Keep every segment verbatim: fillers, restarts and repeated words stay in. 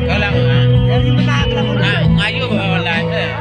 Ka lang, ah. Ah, ngayu ba online, eh.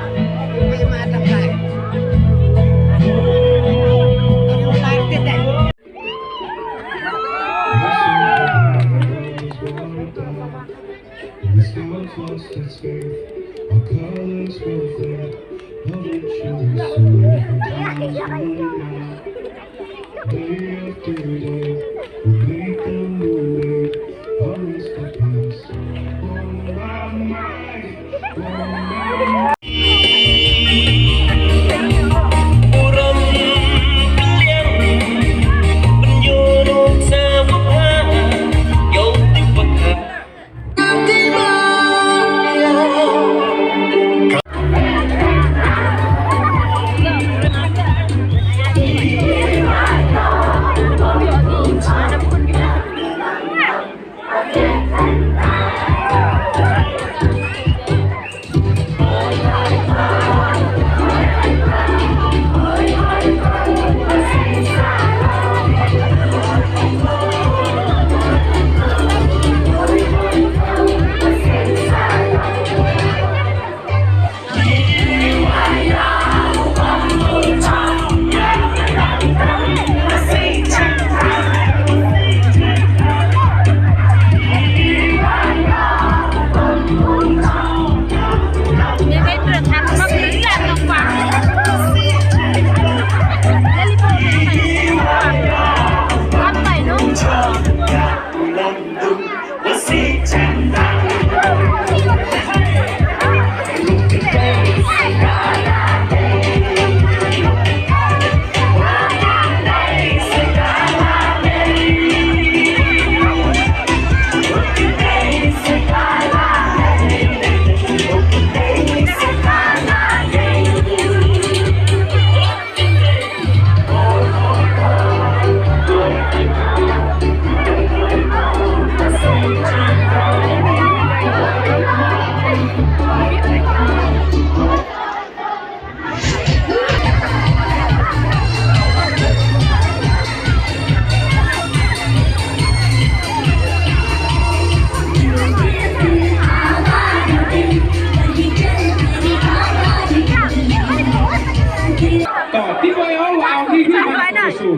To, ti ko yo, wa au ni ni man ko su.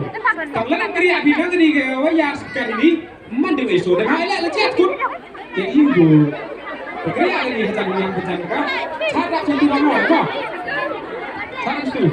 Tang la kri abi nang ni ke wa ya sekali ni. Man de so de hai la la chat kut. Ke iu do. Kri abi ni hatan yang petan ka. Sada tu tu mo ko. Sada tu.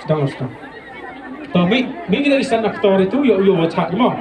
Sdang, sdang. To, mi, mi ngi da isan aktor itu, yo, yo, chat mo.